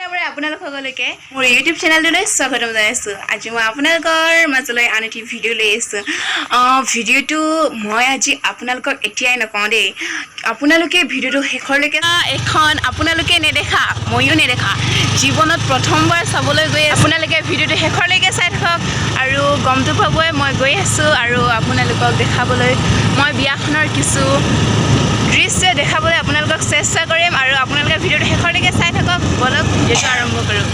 আপোনালোক সকলোকে মোৰ ইউটিউব চেনেলটোলৈ স্বাগতম জনাইছোঁ। আজি মই আপোনালোকৰ মাজলৈ আন এটি ভিডিঅ' লৈ আহিছোঁ। ভিডিঅ'টো মই আজি আপোনালোকক এতিয়াই নকওঁ দেই, আপোনালোকে ভিডিঅ'টো শেষৰলৈকে। এখন আপোনালোকে নেদেখা, ময়ো নেদেখা, জীৱনত প্ৰথমবাৰ চাবলৈ গৈ আছোঁ। আপোনালোকে ভিডিঅ'টো শেষৰলৈকে চাই থাকক আৰু গমটো পাবই। মই গৈ আছোঁ আৰু আপোনালোকক দেখাবলৈ, মই বিয়াখনৰ কিছু দৃশ্য দেখাবলৈ আপোনালোকক চেষ্টা কৰিম আৰু আপোনালোকে ভিডিঅ'টো শেষৰলৈকে চাই থাকক। বলক, ভিডিঅ'টো আৰম্ভ কৰোঁ।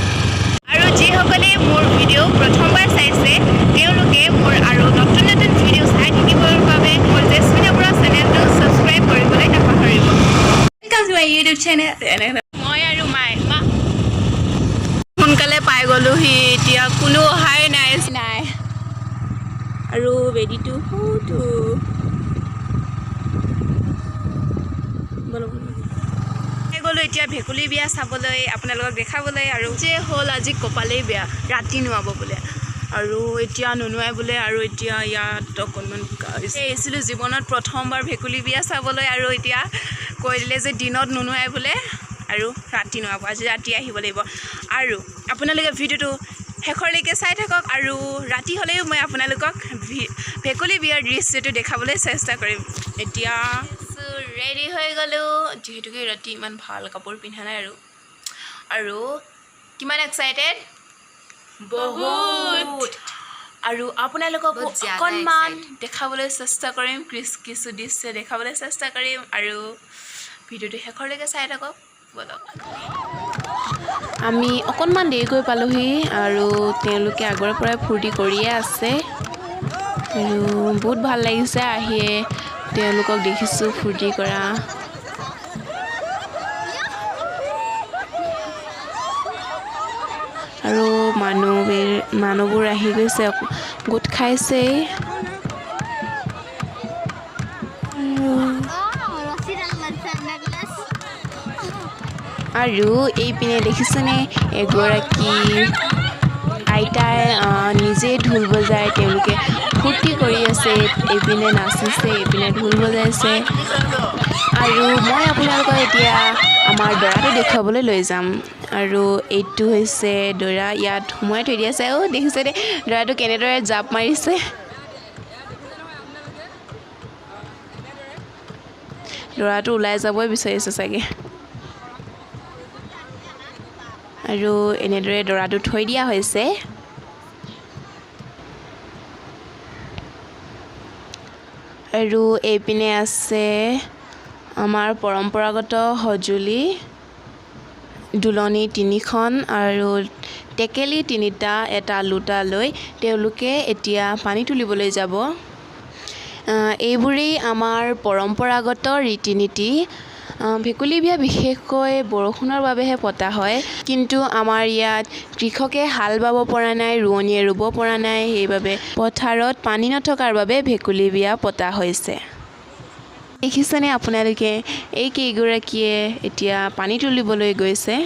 আৰু যিসকলে মোৰ ভিডিঅ' প্ৰথমবাৰ চাইছে, তেওঁলোকে মোৰ আৰু নতুন নতুন ভিডিঅ' চাই থাকিবৰ বাবে মোৰ জেচমিনা বৰা চেনেলটো ছাবস্ক্ৰাইব কৰিবলৈ নাপাহৰিব। Welcome to my YouTube channel. মই আৰু মাই মা সোনকালে পাই গ'লোহি। এতিয়া কোনো অহাই নাই নাই আৰু বেদীটো সৌটো। ব'লক, পাই গ'লোঁ এতিয়া ভেকুলী বিয়া চাবলৈ, আপোনালোকক দেখাবলৈ। আৰু যে হ'ল, আজি কপালেই বেয়া, ৰাতি নোৱাব বোলে আৰু এতিয়া নুনুৱাই বোলে। আৰু এতিয়া ইয়াত অকণমান বোকা হৈছে। আহিছিলোঁ জীৱনত প্ৰথমবাৰ ভেকুলী বিয়া চাবলৈ আৰু এতিয়া কৈ দিলে যে দিনত নুনুৱাই বোলে আৰু ৰাতি নোৱাব। আজি ৰাতি আহিব লাগিব। আৰু আপোনালোকে ভিডিঅ'টো শেষৰলৈকে চাই থাকক আৰু ৰাতি হ'লেও মই আপোনালোকক ভেকুলী বিয়াৰ দৃশ্যটো দেখাবলৈ চেষ্টা কৰিম। এতিয়া ৰেডি হৈ গ'লোঁ, যিহেতুকে ৰাতি ইমান ভাল কাপোৰ পিন্ধা নাই। আৰু আৰু কিমান এক্সাইটেড? বহুত। আৰু আপোনালোককো বহুত জ্যাদা অকণমান excited. দেখাবলৈ চেষ্টা কৰিম, কিছু দৃশ্য দেখাবলৈ চেষ্টা কৰিম আৰু ভিডিঅ'টো শেষৰলৈকে চাই থাকক। ব'লক। আমি অকণমান দেৰিকৈ পালোহি আৰু তেওঁলোকে আগৰ পৰাই ফূৰ্তি কৰিয়ে আছে আৰু বহুত ভাল লাগিছে আহিয়ে তেওঁলোকক দেখিছোঁ ফূৰ্তি কৰা। আৰু মানুহবোৰ আহি গৈছে, গোট খাইছেই আৰু আৰু এইপিনে দেখিছেনে, এগৰাকী আইতাই নিজে ঢোল বজাই তেওঁলোকে ফূৰ্তি কৰি আছে। এইপিনে নাচিছে, এইপিনে ঢোল বজাইছে। আৰু মই আপোনালোকক এতিয়া আমাৰ দৰাটো দেখুৱাবলৈ লৈ যাম। আৰু এইটো হৈছে দৰা, ইয়াত সোমোৱাই থৈ দিয়া আছে। অ' দেখিছে দেই, দৰাটো কেনেদৰে জাপ মাৰিছে। দৰাটো ওলাই যাবই বিচাৰিছে চাগে। আৰু এনেদৰে দৰাটো থৈ দিয়া হৈছে। আৰু এইপিনে আছে আমাৰ পৰম্পৰাগত সঁজুলি, দুলনি তিনিখন আৰু টেকেলি তিনিটা, এটা লোটা লৈ তেওঁলোকে এতিয়া পানী তুলিবলৈ যাব। এইবোৰেই আমাৰ পৰম্পৰাগত ৰীতি নীতি। ভেকুলী বিয়া বিশেষকৈ বৰষুণৰ বাবেহে পতা হয়, কিন্তু আমাৰ ইয়াত কৃষকে হাল বাব পৰা নাই, ৰোৱনীয়ে ৰুব পৰা নাই, সেইবাবে পথাৰত পানী নথকাৰ বাবে ভেকুলী বিয়া পতা হৈছে। দেখিছেনে আপোনালোকে, এই কেইগৰাকীয়ে এতিয়া পানী তুলিবলৈ গৈছে।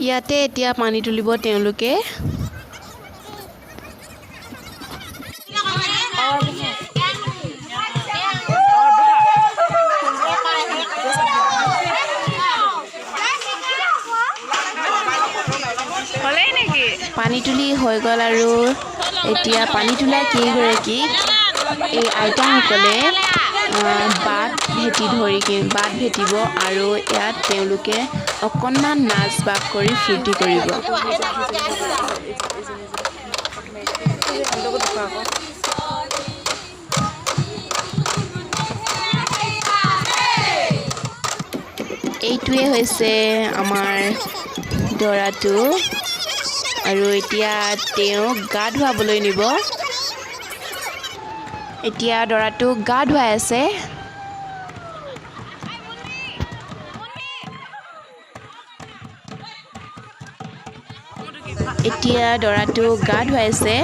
ইয়াতে এতিয়া পানী তুলিব তেওঁলোকে। হ'লেই নেকি? পানী তুলি হৈ গ'ল আৰু এতিয়া পানী তোলা কেইগৰাকীক এই আইতাসকলে বাট ভেটি ধৰি বাট ভেটিব আৰু ইয়াত তেওঁলোকে অকণমান নাচ বাগ কৰি ফূৰ্তি কৰিব। এইটোৱে হৈছে আমাৰ দৰাটো আৰু এতিয়া তেওঁক গা ধুৱাবলৈ নিব। এতিয়া দৰাটোক গা ধুৱাই আছে। এতিয়া দৰাটোক গা ধুৱাইছে।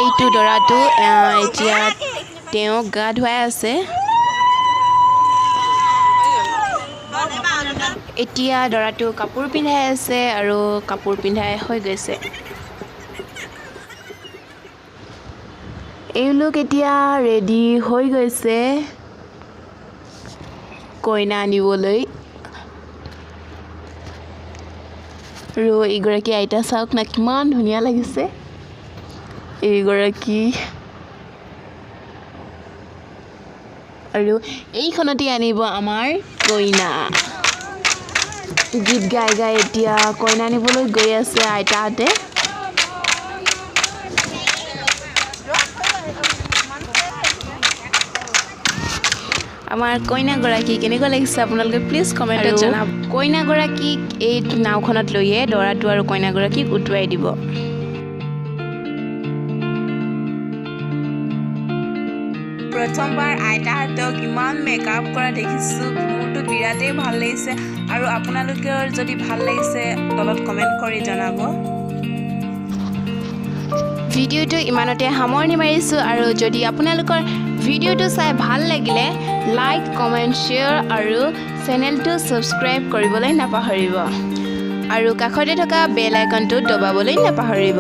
এইটো দৰাটো এতিয়া তেওঁক গা ধুৱাই আছে। এতিয়া দৰাটো কাপোৰ পিন্ধাই আছে আৰু কাপোৰ পিন্ধাই হৈ গৈছে। এওঁলোক এতিয়া ৰেডি হৈ গৈছে কইনা আনিবলৈ। আৰু এইগৰাকী আইতা চাওক না, কিমান ধুনীয়া লাগিছে এইগৰাকী। আৰু এইখনতে আনিব আমাৰ কইনা। গীত গাই গাই এতিয়া কইনা আনিবলৈ গৈ আছে আইতাহঁতে। আমাৰ কইনাগৰাকী কেনেকুৱা লাগিছে আপোনালোকে প্লিজ কমেণ্টত জনাব। কইনাগৰাকীক এই নাওখনত লৈয়ে দৰাটো আৰু কইনাগৰাকীক উটুৱাই দিব। প্ৰথমবাৰ আইতাহঁতক ইমান মেকআপ কৰা দেখিছোঁ, মোৰতো বিৰাটেই ভাল লাগিছে। আৰু আপোনালোকৰ যদি ভাল লাগিছে তলত কমেণ্ট কৰি জনাব। ভিডিঅ'টো ইমানতে সামৰণি মাৰিছোঁ। আৰু যদি আপোনালোকৰ ভিডিঅ'টো চাই ভাল লাগিলে লাইক, কমেণ্ট, শ্বেয়াৰ আৰু চেনেলটো ছাবস্ক্ৰাইব কৰিবলৈ নাপাহৰিব আৰু কাষতে থকা বেল আইকনটো দবাবলৈ নাপাহৰিব।